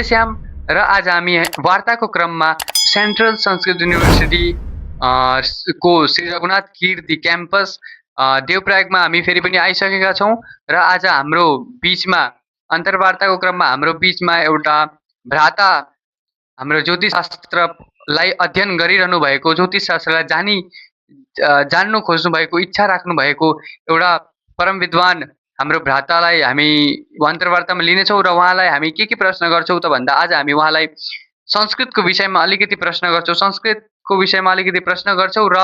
नमस्ते श्याम। र आज हामी वार्ताको क्रममा सेन्ट्रल संस्कृत युनिभर्सिटी को श्री रघुनाथ कीर्ति क्याम्पस देवप्रयागमा हामी फेरि पनि आइसकेका छौँ। र आज हाम्रो बिचमा अन्तर्वार्ताको क्रममा हाम्रो बिचमा एउटा भ्राता हाम्रो ज्योतिषशास्त्रलाई अध्ययन गरिरहनु भएको, ज्योतिषशास्त्रलाई जान्नु खोज्नु भएको, इच्छा राख्नु भएको एउटा परम विद्वान हाम्रो भ्रातालाई हामी अन्तर्वार्तामा लिनेछौँ। र उहाँलाई हामी के प्रश्न गर्छौँ त भन्दा आज हामी उहाँलाई संस्कृतको विषयमा अलिकति प्रश्न गर्छौँ, संस्कृतको विषयमा अलिकति प्रश्न गर्छौँ र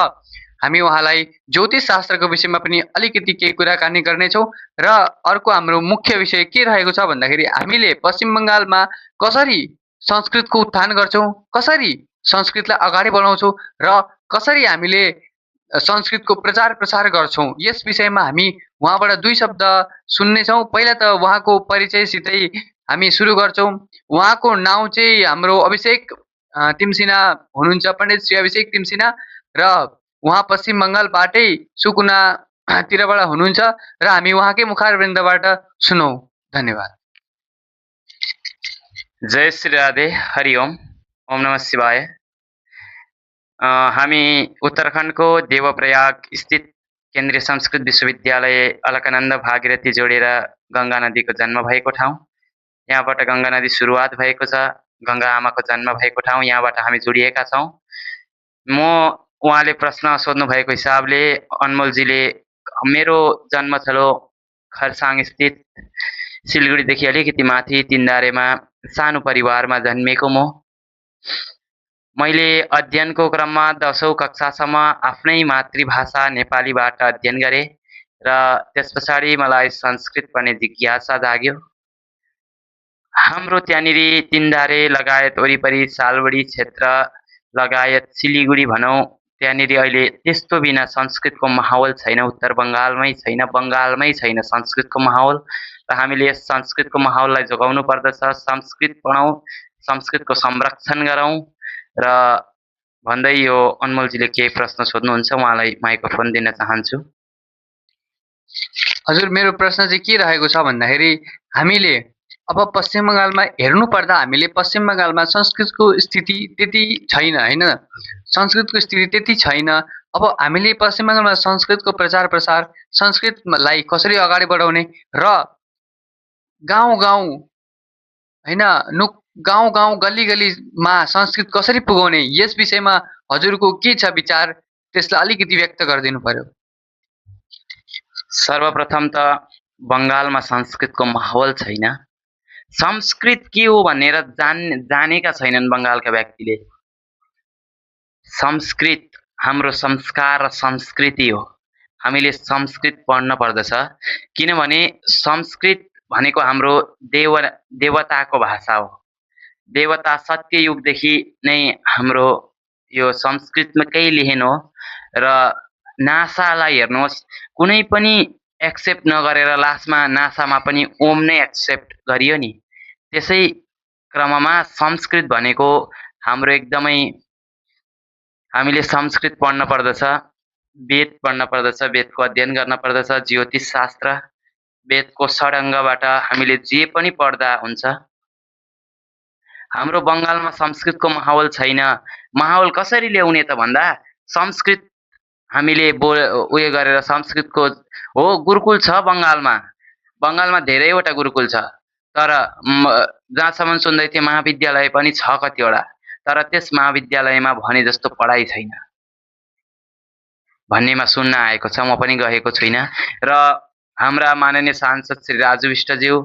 हामी उहाँलाई ज्योतिषशास्त्रको विषयमा पनि अलिकति केही कुराकानी गर्नेछौँ। र अर्को हाम्रो मुख्य विषय के रहेको छ भन्दाखेरि हामीले पश्चिम बङ्गालमा कसरी संस्कृतको उत्थान गर्छौँ, कसरी संस्कृतलाई अगाडि बढाउँछौँ र कसरी हामीले संस्कृतको प्रचार प्रसार गर्छौँ, यस विषयमा हामी उहाँबाट दुई शब्द सुन्नेछौँ। पहिला त उहाँको परिचयसितै हामी सुरु गर्छौँ। उहाँको नाउँ चाहिँ हाम्रो अभिषेक तिमसिना हुनुहुन्छ, पण्डित श्री अभिषेक तिमसिना, र उहाँ पश्चिम बङ्गालबाटै सुकुनातिरबाट हुनुहुन्छ र हामी उहाँकै मुखारवृन्दबाट सुनौँ। धन्यवाद। जय श्री राधे, हरि ओम, ओम नमः शिवाय। हामी उत्तराखण्डको देवप्रयाग स्थित केन्द्रीय संस्कृत विश्वविद्यालय अलकानन्द भागीरथी जोडेर गङ्गा नदीको जन्म भएको ठाउँ, यहाँबाट गङ्गा नदी सुरुवात भएको छ, गङ्गा आमाको जन्म भएको ठाउँ, यहाँबाट हामी जोडिएका छौँ। म उहाँले प्रश्न सोध्नु भएको हिसाबले अनमोलजीले मेरो जन्मथलो खरसाङ स्थित सिलगढीदेखि अलिकति माथि तिनधारेमा सानो परिवारमा जन्मेको मैले अध्ययनको क्रममा 10औं कक्षासम्म आफ्नै मातृभाषा नेपालीबाट अध्ययन गरेँ र त्यस पछाडि मलाई संस्कृत पढ्ने जिज्ञासा जाग्यो। हाम्रो त्यहाँनिर तिनधारे लगायत वरिपरि सालबडी क्षेत्र लगायत सिलिगुडी भनौँ, त्यहाँनिर अहिले त्यस्तो बिना संस्कृतको माहौल छैन, उत्तर बङ्गालमै छैन, बङ्गालमै छैन संस्कृतको माहौल। र हामीले यस संस्कृतको माहौललाई जोगाउनु पर्दछ, संस्कृत पढौँ, संस्कृतको संरक्षण गरौँ। र भन्दै यो अनमोलजीले केही प्रश्न सोध्नुहुन्छ, उहाँलाई माइक्रोफोन दिन चाहन्छु। हजुर, मेरो प्रश्न चाहिँ के रहेको छ भन्दाखेरि हामीले अब पश्चिम बङ्गालमा हेर्नु पर्दा हामीले पश्चिम बङ्गालमा संस्कृतको स्थिति त्यति छैन, होइन, संस्कृतको स्थिति त्यति छैन। अब हामीले पश्चिम बङ्गालमा संस्कृतको प्रचार प्रसार, संस्कृतलाई कसरी अगाडि बढाउने र गाउँ गाउँ होइन, गाउँ गाउँ गल्ली गल्लीमा संस्कृत कसरी पुगाउने, यस विषयमा हजुरको के छ विचार, त्यसलाई अलिकति व्यक्त गरिदिनु पर्यो। सर्वप्रथम त बङ्गालमा संस्कृतको माहौल छैन, संस्कृत के हो भनेर जानेका छैनन् बङ्गालका व्यक्तिले। संस्कृत हाम्रो संस्कार र संस्कृति हो, हामीले संस्कृत पढ्न पर्दछ। किनभने संस्कृत भनेको हाम्रो देवताको भाषा हो। देवता सत्ययुगदेखि नै हाम्रो यो संस्कृतमै लेखेन हो। र नासालाई हेर्नुहोस्, कुनै पनि एक्सेप्ट नगरेर लास्टमा नासामा पनि ओम नै एक्सेप्ट गरियो नि। त्यसै क्रममा संस्कृत भनेको हाम्रो एकदमै, हामीले संस्कृत पढ्न पर्दछ, वेद पढ्न पर्दछ, वेदको अध्ययन गर्न पर्दछ, ज्योतिष शास्त्र, वेदको षडङ्गबाट हामीले जे पनि पढ्दा हुन्छ। हाम्रो बङ्गालमा संस्कृतको माहौल छैन। माहौल कसरी ल्याउने त भन्दा संस्कृत हामीले उयो गरेर संस्कृतको हो गुरुकुल छ बङ्गालमा धेरैवटा गुरुकुल छ, तर जहाँसम्म सुन्दै थिएँ महाविद्यालय पनि छ कतिवटा, तर त्यस महाविद्यालयमा भने जस्तो पढाइ छैन भन्नेमा सुन्न आएको छ। म पनि गएको छुइनँ। र हाम्रा माननीय सांसद श्री राजु विष्टज्यू,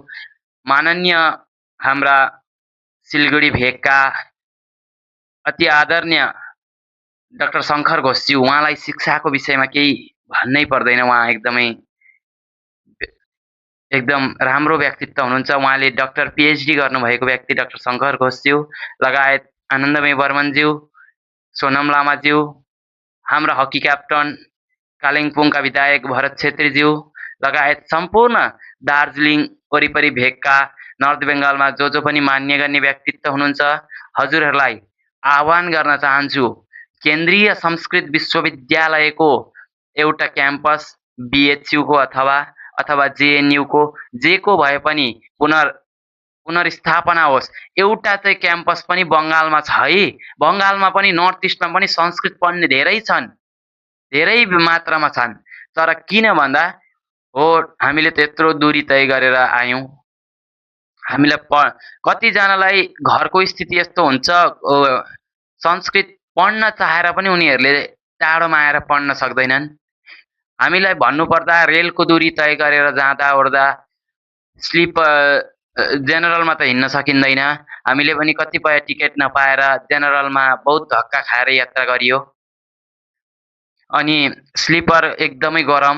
माननीय हाम्रा सिलगढी भेगका अति आदरणीय डाक्टर शङ्कर घोषज्यू, उहाँलाई शिक्षाको विषयमा केही भन्नै पर्दैन, उहाँ एकदम राम्रो व्यक्तित्व हुनुहुन्छ। उहाँले डाक्टर पिएचडी गर्नुभएको व्यक्ति डाक्टर शङ्कर घोषज्यू लगायत आनन्दमय बर्मनज्यू, सोनम लामाज्यू, हाम्रा हकी क्याप्टन कालिम्पोङका विधायक भरत छेत्रीज्यू लगायत सम्पूर्ण दार्जिलिङ वरिपरि भेगका नर्थ बेङ्गालमा जो पनि मान्यगण्य व्यक्तित्व हुनुहुन्छ, हजुरहरूलाई आह्वान गर्न चाहन्छु, केन्द्रीय संस्कृत विश्वविद्यालयको एउटा क्याम्पस बिएचयुको अथवा जेएनयुको जेको भए पनि पुनर्स्थापना होस्। एउटा चाहिँ क्याम्पस पनि बङ्गालमा छ है। बङ्गालमा पनि नर्थ इस्टमा पनि संस्कृत पढ्ने धेरै छन्, धेरै मात्रामा छन्। तर किन भन्दा हो हामीले त्यत्रो दूरी तय गरेर आयौँ। हामीलाई कतिजनालाई घरको स्थिति यस्तो हुन्छ संस्कृत पढ्न चाहेर पनि उनीहरूले टाढोमा आएर पढ्न सक्दैनन्। हामीलाई भन्नुपर्दा रेलको दूरी तय गरेर जाँदा-ओर्दा जेनरलमा त हिँड्न सकिँदैन। हामीले पनि कतिपय टिकट नपाएर जेनरलमा बहुत धक्का खाएर यात्रा गरियो। अनि स्लिपर एकदमै गरम,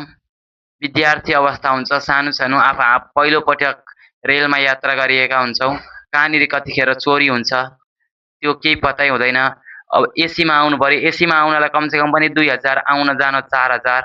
विद्यार्थी अवस्था हुन्छ, सानो-सानो पहिलोपटक रेलमा यात्रा गरिएका हुन्छौँ। कहाँनिर कतिखेर चोरी हुन्छ त्यो केही पत्तै हुँदैन। अब एसीमा आउनु पर्यो, एसीमा आउनलाई कमसेकम पनि 2000, आउन जान 4000।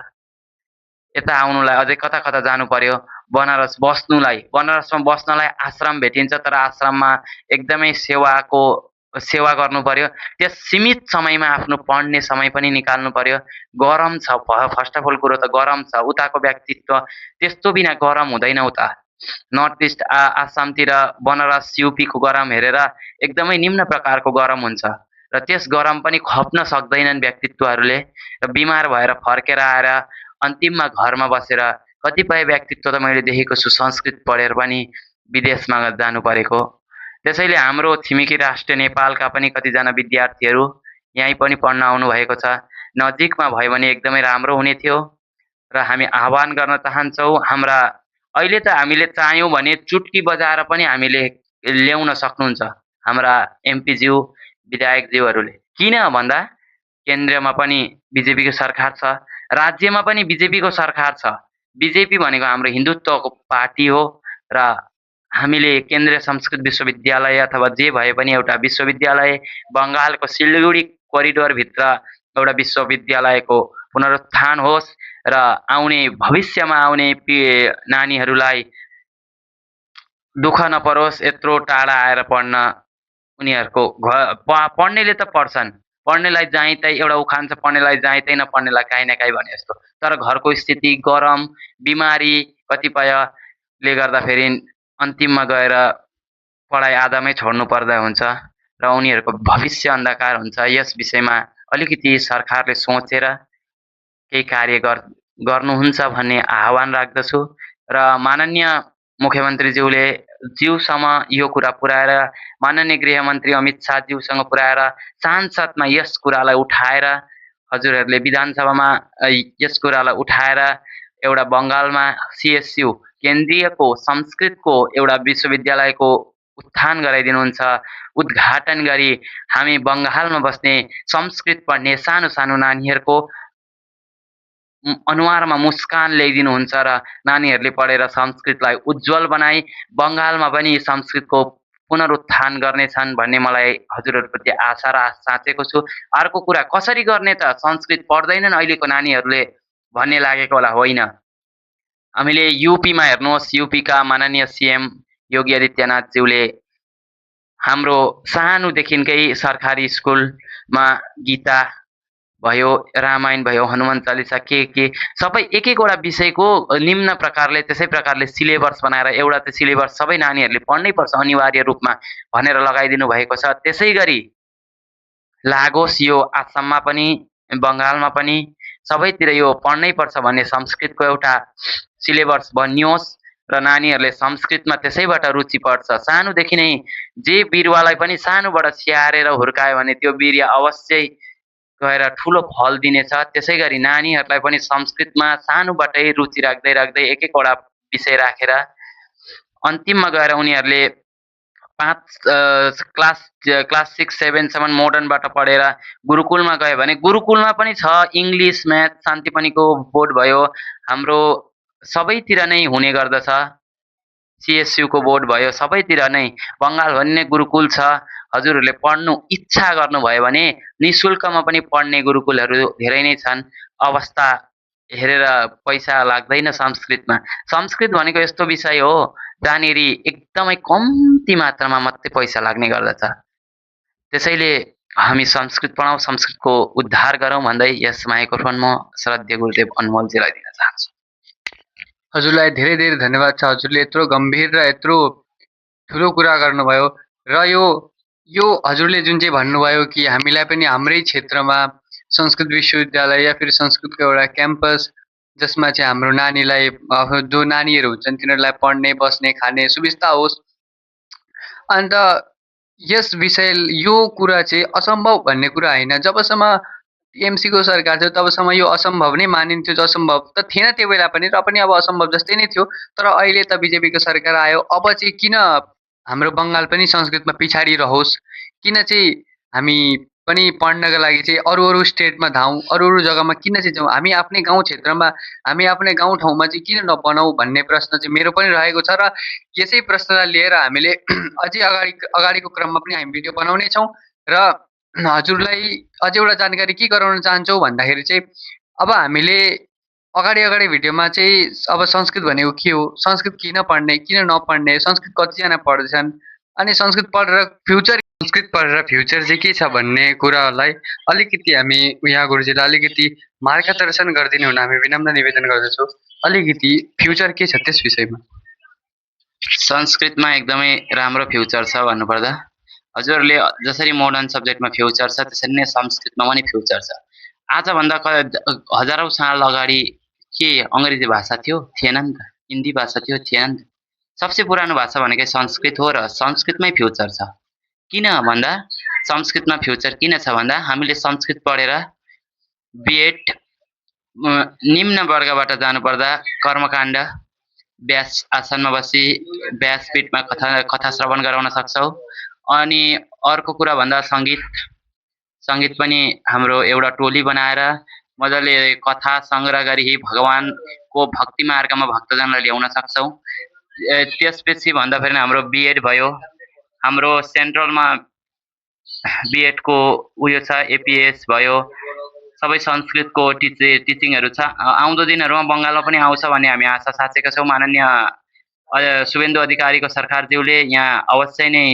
यता आउनुलाई अझै कता कता जानु पर्यो। बनारसमा बस्नलाई आश्रम भेटिन्छ, तर आश्रममा एकदमै सेवा गर्नु पर्यो। त्यस सीमित समयमा आफ्नो पढ्ने समय पनि निकाल्नु पर्यो। गरम छ, फर्स्ट अफ अल कुरो त गरम छ। उताको व्यक्तित्व त्यस्तो बिना गरम हुँदैन। उता नर्थ इस्ट आसामतिर बनारस युपीको गरम हेरेर एकदमै निम्न प्रकारको गरम हुन्छ र त्यस गरम पनि खप्न सक्दैनन् व्यक्तित्वहरूले र बिमार भएर फर्केर आएर अन्तिममा घरमा बसेर कतिपय व्यक्तित्व त मैले देखेको छु संस्कृत पढेर पनि विदेशमा जानु परेको। त्यसैले हाम्रो छिमेकी राष्ट्र नेपालका पनि कतिजना विद्यार्थीहरू यहीँ पनि पढ्न आउनु भएको छ। नजिकमा भयो भने एकदमै राम्रो हुने थियो र हामी आह्वान गर्न चाहन्छौँ। अहिले त हामीले चाह्यौँ भने चुट्की बजाएर पनि हामीले ल्याउन सक्नुहुन्छ हाम्रा एमपीज्यू विधायकज्यूहरूले। किन भन्दा केन्द्रमा पनि बिजेपीको सरकार छ, राज्यमा पनि बिजेपीको सरकार छ। बिजेपी भनेको हाम्रो हिन्दुत्वको पार्टी हो र हामीले केन्द्रीय संस्कृत विश्वविद्यालय अथवा जे भए पनि एउटा विश्वविद्यालय बङ्गालको सिलगढी कोरिडोरभित्र एउटा विश्वविद्यालयको पुनरुत्थान होस् र भविष्यमा आउने नानीहरूलाई दुःख नपरोस्। यत्रो टाढा आएर पढ्न उनीहरूको पढ्नेले त पढ्छन्, पढ्नेलाई जहीँ तहीँ एउटा उखान छ, पढ्नेलाई जहीँ तहीँ नपढ्नेलाई काहीँ न काहीँ भने जस्तो। तर घरको स्थिति, गरम, बिमारी कतिपयले गर्दाखेरि अन्तिममा गएर पढाइ आधामै छोड्नु पर्दा हुन्छ र उनीहरूको भविष्य अन्धकार हुन्छ। यस विषयमा अलिकति सरकारले सोचेर केही कार्य गर्नुहुन्छ भन्ने आह्वान राख्दछु र माननीय मुख्यमन्त्रीज्यूले ज्यूसम्म यो कुरा पुर्याएर, माननीय गृहमन्त्री अमित शाहज्यूसँग पुर्याएर सांसदमा यस कुरालाई उठाएर, हजुरहरूले विधानसभामा यस कुरालाई उठाएर एउटा बङ्गालमा सीएसयू केन्द्रीयको संस्कृतको एउटा विश्वविद्यालयको उत्थान गराइदिनुहुन्छ। उद्घाटन गरी हामी बङ्गालमा बस्ने संस्कृत पढ्ने सानो सानो नानीहरूको अनुहारमा मुस्कान ल्याइदिनुहुन्छ र नानीहरूले पढेर संस्कृतलाई उज्जवल बनाई बङ्गालमा पनि संस्कृतको पुनरुत्थान गर्नेछन् भन्ने मलाई हजुरहरूप्रति आशा र साँचेको छु। अर्को कुरा, कसरी गर्ने त, संस्कृत पढ्दैनन् अहिलेको नानीहरूले भन्ने लागेको होला, होइन। हामीले युपीमा हेर्नुहोस्, युपीका माननीय सीएम योगी आदित्यनाथज्यूले हाम्रो सानोदेखिकै सरकारी स्कुलमा गीता भयो, रामायण भयो, हनुमान चालिसा के सबै एक एकवटा विषयको निम्न प्रकारले त्यसै प्रकारले सिलेबस बनाएर एउटा चाहिँ सिलेबस सबै नानीहरूले पढ्नै पर्छ अनिवार्य रूपमा भनेर लगाइदिनु भएको छ। त्यसै गरी लागोस् यो आसाममा पनि बङ्गालमा पनि सबैतिर यो पढ्नै पर्छ भन्ने संस्कृतको एउटा सिलेबस बनियोस् र नानीहरूले संस्कृतमा त्यसैबाट रुचि पर्छ। सानोदेखि नै जे बिरुवालाई पनि सानोबाट स्याहारेर हुर्कायो भने त्यो बिरुवा अवश्यै गएर ठुलो फल दिनेछ। त्यसै गरी नानीहरूलाई पनि संस्कृतमा सानोबाटै रुचि राख्दै राख्दै एक एकवटा विषय राखेर अन्तिममा गएर उनीहरूले क्लास 6, 7सम्म मोडर्नबाट पढेर गुरुकुलमा गयो भने गुरुकुलमा पनि छ इङ्ग्लिस, म्याथ, शान्तिपनीको बोर्ड भयो, हाम्रो सबैतिर नै हुने गर्दछ। सीएसयूको बोर्ड भयो, सबैतिर नै बङ्गाल भन्ने गुरुकुल छ। हजुरहरूले पढ्नु इच्छा गर्नुभयो भने निशुल्कमा पनि पढ्ने गुरुकुलहरू धेरै नै छन्। अवस्था हेरेर पैसा लाग्दैन संस्कृतमा। संस्कृत भनेको यस्तो विषय हो जहाँनिर एकदमै कम्ती मात्रामा मात्रै पैसा लाग्ने गर्दछ। त्यसैले हामी संस्कृत पढाउँ, संस्कृतको उद्धार गरौँ भन्दै यस माइक्रोफोन म श्रद्धेय गुरुदेव अनमोलजीलाई दिन चाहन्छु। हजुरलाई धेरै धेरै धन्यवाद छ। हजुरले यत्रो गम्भीर र यत्रो ठुलो कुरा गर्नुभयो र यो यो हजुरले जुन चाहिँ भन्नुभयो कि हामीलाई पनि हाम्रै क्षेत्रमा संस्कृत विश्वविद्यालय या फिर संस्कृतको एउटा क्याम्पस जसमा चाहिँ हाम्रो नानीलाई जो नानीहरू हुन्छन् तिनीहरूलाई पढ्ने बस्ने खाने सुविस्ता होस्। अन्त यस विषय यो कुरा चाहिँ असम्भव भन्ने कुरा होइन। जबसम्म टिएमसीको सरकार थियो तबसम्म यो असम्भव नै मानिन्थ्यो। असम्भव त थिएन त्यो बेला पनि, र पनि अब असम्भव जस्तै नै थियो। तर अहिले त बिजेपीको सरकार आयो, अब चाहिँ किन हाम्रो बङ्गाल पनि संस्कृतमा पछाडि रहोस्? किन चाहिँ हामी पनि पढ्नका लागि चाहिँ अरू अरू स्टेटमा धाउँ, अरू अरू जग्गामा किन चाहिँ जाउँ? हामी आफ्नै गाउँ क्षेत्रमा, हामी आफ्नै गाउँठाउँमा चाहिँ किन नबनाउँ भन्ने प्रश्न चाहिँ मेरो पनि रहेको छ। र यसै प्रश्नलाई लिएर हामीले अझै अगाडिको क्रममा पनि हामी भिडियो बनाउने छौँ। र हजुरलाई अझै एउटा जानकारी के गराउन चाहन्छौँ भन्दाखेरि चाहिँ अब हामीले अगाडि भिडियोमा चाहिँ अब संस्कृत भनेको के हो, संस्कृत किन पढ्ने, किन नपढ्ने, संस्कृत कतिजना पढ्दैछन्, अनि संस्कृत पढेर फ्युचर चाहिँ के छ भन्ने कुरालाई अलिकति हामी यहाँ गुरुजीलाई अलिकति मार्गदर्शन गरिदिनु हुन हामी विनम्र निवेदन गर्दछौँ। अलिकति फ्युचर के छ त्यस विषयमा। संस्कृतमा एकदमै राम्रो फ्युचर छ भन्नुपर्दा हजुरहरूले जसरी मोडर्न सब्जेक्टमा फ्युचर छ त्यसरी नै संस्कृतमा पनि फ्युचर छ। आजभन्दा हजारौँ साल अगाडि के अङ्ग्रेजी भाषा थियो? थिएन नि त। हिन्दी भाषा थियो? थिएन नि त। सबसे पुरानो भाषा भनेकै संस्कृत हो र संस्कृतमै फ्युचर छ। किन भन्दा संस्कृतमा फ्युचर किन छ भन्दा हामीले संस्कृत पढेर बिएड निम्न वर्गबाट जानुपर्दा कर्मकाण्ड, व्यास आसनमा बसी व्यासपीठमा कथा श्रवण गराउन सक्छौँ। अनि अर्को कुरा भन्दा सङ्गीत पनि हाम्रो एउटा टोली बनाएर मजाले कथा सङ्ग्रह गरी भगवानको भक्ति मार्गमा भक्तजनलाई ल्याउन सक्छौँ। त्यसपछि भन्दाखेरि हाम्रो बिएड भयो, हाम्रो सेन्ट्रलमा बिएडको उयो छ, एपिएस भयो, सबै संस्कृतको टिचिङहरू छ। आउँदो दिनहरूमा बङ्गालमा पनि आउँछ भन्ने हामी आशा साँचेका छौँ। माननीय शुभेन्दु अधिकारीको सरकारज्यूले यहाँ अवश्य नै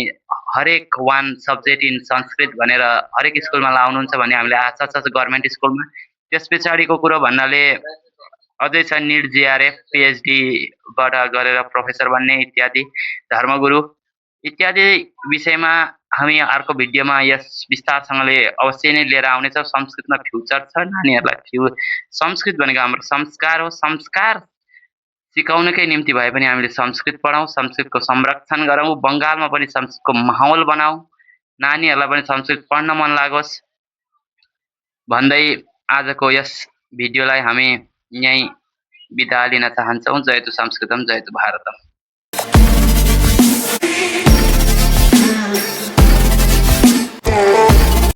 हरेक वान सब्जेक्ट इन संस्कृत भनेर हरेक स्कुलमा लाउनुहुन्छ भन्ने हामीले आशा छ गभर्मेन्ट स्कुलमा। त्यस पछाडिको कुरो भन्नाले अझै छ निट, जिआरएफ, पिएचडीबाट गरेर प्रोफेसर बन्ने इत्यादि, धर्मगुरु इत्यादि विषयमा हामी अर्को भिडियोमा यस विस्तारसँगले अवश्य नै लिएर आउनेछौँ। संस्कृतमा फ्युचर छ, नानीहरूलाई संस्कृत भनेको हाम्रो संस्कार हो। संस्कार सिकाउनकै निम्ति भए पनि हामीले संस्कृत पढाउँ, संस्कृतको संरक्षण गरौँ, बङ्गालमा पनि संस्कृतको माहौल बनाऊ, नानीहरूलाई पनि संस्कृत पढ्न मन लागोस् भन्दै आजको यस भिडियोलाई हामी यहीँ बिदा लिन चाहन्छौँ। जयतु संस्कृतम, जयतु भारतम।